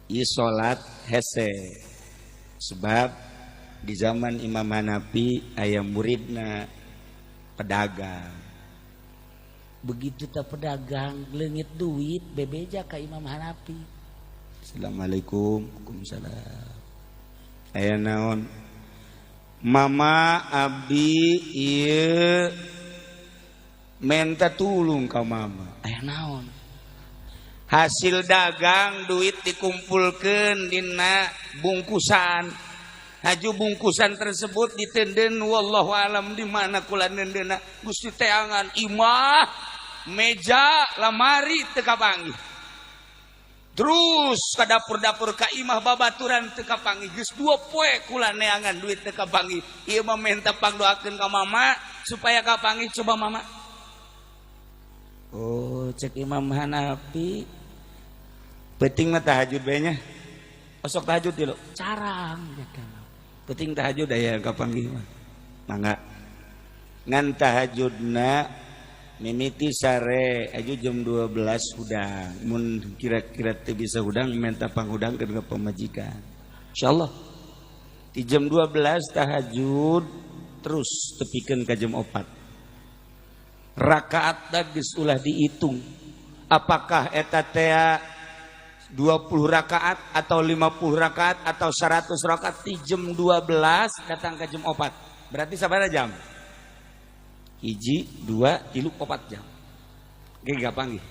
Ieu salat hese sebab di zaman Imam Hanafi aya muridna pedagang. Begitu tak pedagang leungit duit bebeja ka Imam Hanafi. Assalamualaikum. Waalaikumsalam. Aya naon? Mama, abdi ieu menta tulung ka mama. Aya naon? Hasil dagang duit dikumpulkan dina bungkusan. Haju bungkusan tersebut diteundeun, wallahu alam di mana kula neundeunna. Gusti teangan imah, meja, lamari teu kapanggih. Terus ka dapur-dapur, ka imah babaturan teu kapanggih. Geus 2 poe kula neangan duit teu kapanggih. Ieu mah menta pangdoakeun ka mama supaya kapanggih, coba mama. Oh, cek Imam Hanafi, Penting mah tahajud bae nya. Osok tahajud dulu. Carang. Penting tahajud aya kapanggih mah. Mangga. Ngan tahajudna mimiti sare aju jam 12 hudang. Mun kira-kira teu bisa hudang, minta panghudangkeun ka pamajikan. Insyaallah. Di jam 12 tahajud terus tepikeun ka jam 4. Rakaat geus ulah dihitung. Apakah eta teh 20 rakaat atau 50 rakaat atau 100 rakaat, di jam 12 datang ke jam 4. Berarti sabaraha jam? Hiji, dua, tilu, opat jam. Oke, gak panggih.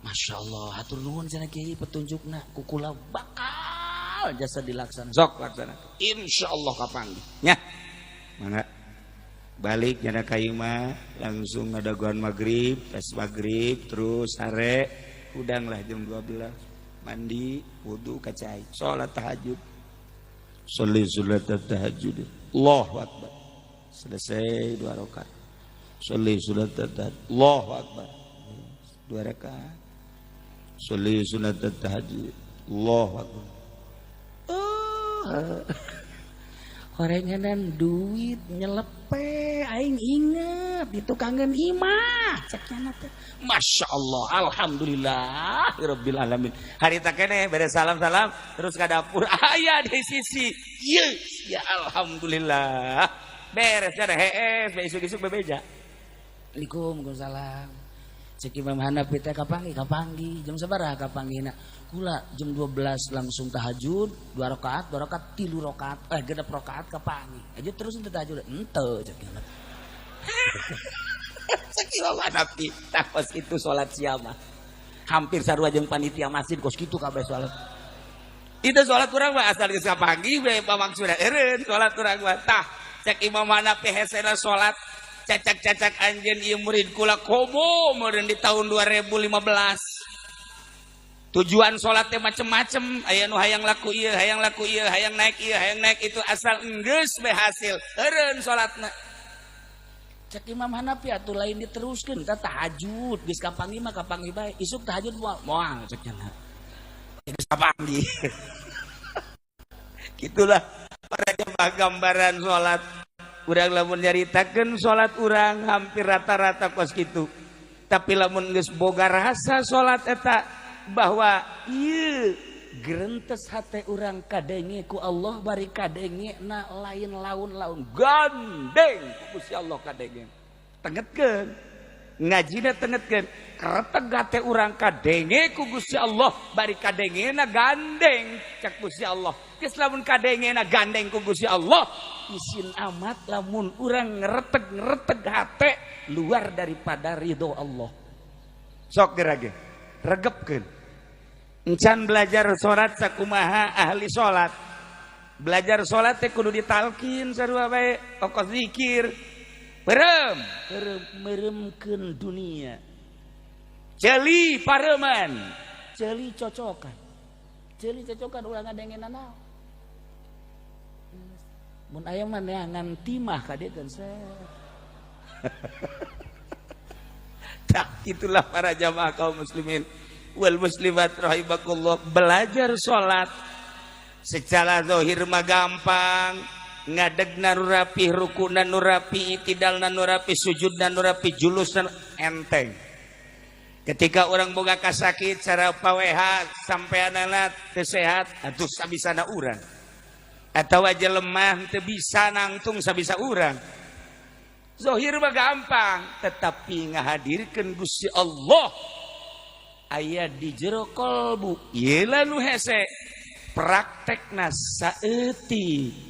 Masya Allah, hatur nuhun cenah kiai petunjukna, ku kula bakal jasa dilaksana. Sok laksana. Insya Allah kapanggih. Nya. Mana? Balik nyana ka imah, langsung ngadagoan maghrib, tes maghrib, terus sare, hudanglah jam 12. Mandi, wudu, ka cai, salat tahajud. Sholli salat tahajud. Allahu akbar. Selesai dua rakaat. Sholli salat tahajud. Allahu akbar. Dua rakaat. Sholli salat tahajud. Allahu akbar. Oh. Horenganan duit nyelepe aing inget itu kangen imah cek nyana teh. Masya Allah, alhamdulillah, rabbil alamin. Harita keneh beres salam-salam terus ke dapur aya di sisi. Yes, ya alhamdulillah. Beres ada hees, isuk-isuk bebeja. Assalamualaikum, waalaikumsalam. Cek Imam Hanafi teh kapanggih, kapanggih. Jam sabaraha kapanggihna? Kula jam 12 langsung tahajud, dua rakaat, dua rakaat, tilu rakaat, eh 6 rakaat kapanggih. Aja terus ente tahajud. Ente cek nyana. Cek Imam Hanafi, takos itu salat siapa? Hampir sarua jeung panitia masjid kos kitu kabeh salat. Itu salat urang mah asal geus kapanggih we pamaksudna eureun salat urang mah. Tah, cek Imam Hanafi hesena salat cacak-cacak anjeun ieu murid kula komo meureun di tahun 2015. Tujuan salat teh macem-macem, aya nu hayang laku ieu, hayang laku ieu, hayang naik ieu, hayang naik itu, asal enggeus be hasil. Eureun salatna. Cek Imam Hanafi atuh lain diteruskeun tah tahajud geus kapanggih mah kapanggih bae. Isuk tahajud moal moal cek nyana. Geus kapanggih. Gitulah para jemaah gambaran salat. Urang lamun nyaritakeun salat urang hampir rata-rata kos kitu. Tapi lamun geus boga rasa salat eta bahwa ieu gerentes hate urang kadenge ku Allah, bari kadenge na lain laun-laun gandeng ku Gusti Allah kadenge. Tengetkeun. Ngajina tengetkeun. Kereteg hate urang kadenge ku Gusti Allah, bari kadengena gandeng cek Gusti Allah. Geus lamun kadengena gandeng ku Gusti Allah, isin amat lamun urang ngereteg-ngereteg hate luar daripada ridho Allah. Sok gerage. Regepkeun. Encan belajar salat sakumaha ahli salat. Belajar salat teh kudu ditalkin sarua bae, ongkos zikir. Perem, perem meremkeun dunia. Ceuli pareman, ceuli cocokan. Ceuli cocokan ulah ngadengenan naon. Mun aya mah neangan timah ka dieu keun. Tah itulah para jamaah kaum muslimin wal muslimat rahimakumullah, belajar salat secara zahir mah gampang, ngadegna nu rapi, rukuna nu rapi, itidalna nu rapi, sujudna nu rapi, julusna enteng. Ketika orang boga kasakit cara pawehat sampai anak teu sehat atuh sabisana urang, atau aja lemah teu bisa nangtung sabisa urang. Zohir mah gampang, tetapi ngahadirkeun Gusti Allah aya di jero kolbu, ieu nu hese. Praktekna saeutik.